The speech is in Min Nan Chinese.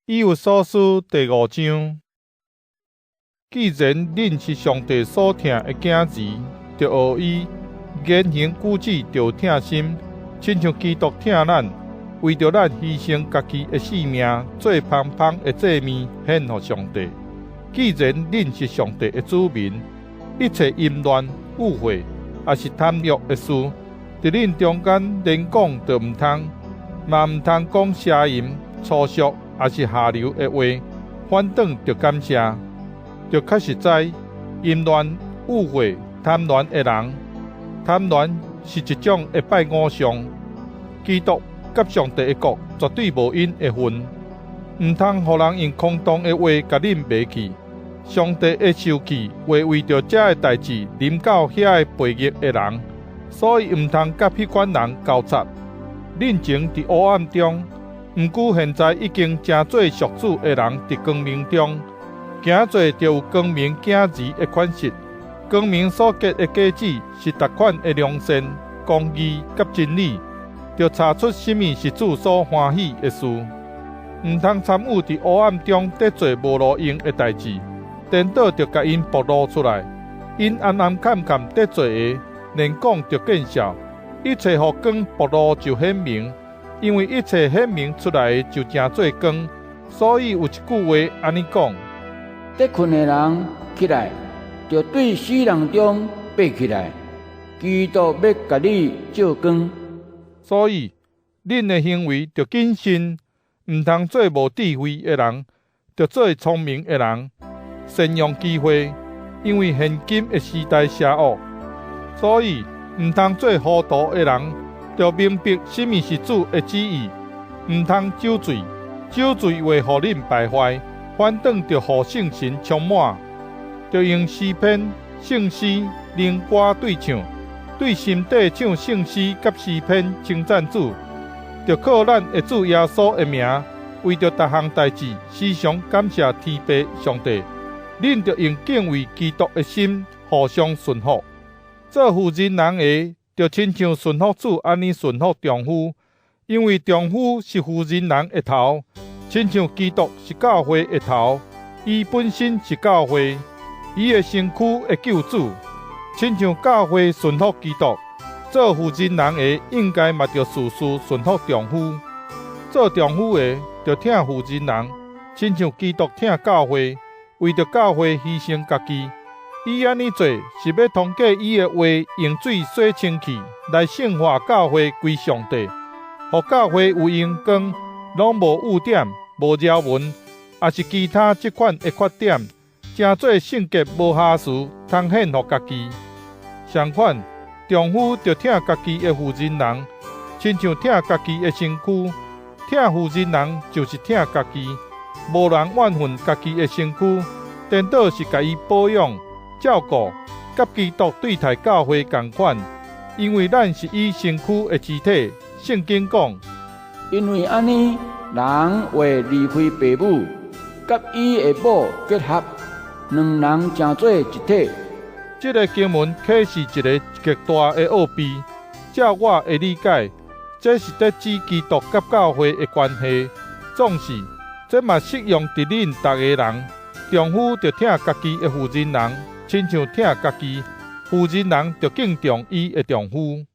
以弗所書第五章，既然恁是上帝所疼的囝兒，著學伊言行舉止著有疼心，親像基督疼咱，為著咱犧牲家己的性命，做芳芳的祭物，獻予上帝。既然恁是上帝的子民，一切淫亂、污穢，抑是貪欲的事，佇恁中間連講都毋通，嘛毋通講邪淫、粗俗，抑是下流的話，反轉著感謝。著確實知，淫亂、污穢、貪戀的人，貪戀是一種會拜偶像。基督佮上帝的國絕對無𪜶的份。毋通予人用空洞的話共恁迷去。上帝的受氣會為著這个代誌臨到遐个悖逆的人，所以毋通佮彼款人交雜。恁前佇黑暗中，毋過現在已經成做屬主的人，佇光明中行做，著有光明囝兒的款式。光明所結的果子是逐款的良善、公義佮真理，著查出啥物是主所歡喜的事。毋通參與佇黑暗中佇做無路用的代誌，顛倒著共𪜶暴露出來。𪜶暗暗崁崁佇做的，連講著見笑。一切予光暴露就顯明。因為一切顯明出來的就成做光，所以有一句話按呢講：佇睏的人起來，著對死人中爬起來，基督欲共你照光。所以，恁的行為著謹慎，毋通做無智慧的人，著做聰明的人，善用機會，因為現今的時代邪惡，所以毋通做糊塗的人。著明白啥物是主的旨意，毋通酒醉，酒醉會予恁敗壞，反轉著予聖神充滿。著用詩篇、聖詩、靈歌對唱，對心底唱聖詩佮詩篇稱讚主。著靠咱的主耶穌的名，為著逐項代誌，時常感謝天父上帝。恁著用敬畏基督的心，互相順服。做負責人的，著親像順服主按呢順服丈夫，因為丈夫是婦人人的頭，親像基督是教會的頭，伊本身是教會，伊的身軀的救主。親像教會順服基督，做婦人人的應該嘛著事事順服丈夫。做丈夫的著疼婦人人，親像基督疼教會，為著教會犧牲家己。伊按呢做，是欲通過伊的話用水洗清氣，來聖化教會歸上帝，予教會有榮光，攏無污點、無條紋，抑是其他這款的缺點，成做聖潔無瑕疵，通獻予家己。相反，丈夫著疼家己的婦人人，親像疼家己的身軀。疼婦人人就是疼家己，無人怨恨家己的身軀，顛倒是共伊保養、照顧，佮基督對待教會仝款，因為咱是伊身軀的肢體。聖經講：因為按呢，人會離開爸母，佮伊的某結合，兩人成做一體。這个經文啟示一个極大的奧秘。照我的理解，這是佇指基督佮教會的關係。總是，這嘛適用佇恁逐个人。丈夫著疼家己的婦人人，親像疼家己，婦人人著敬重伊的丈夫。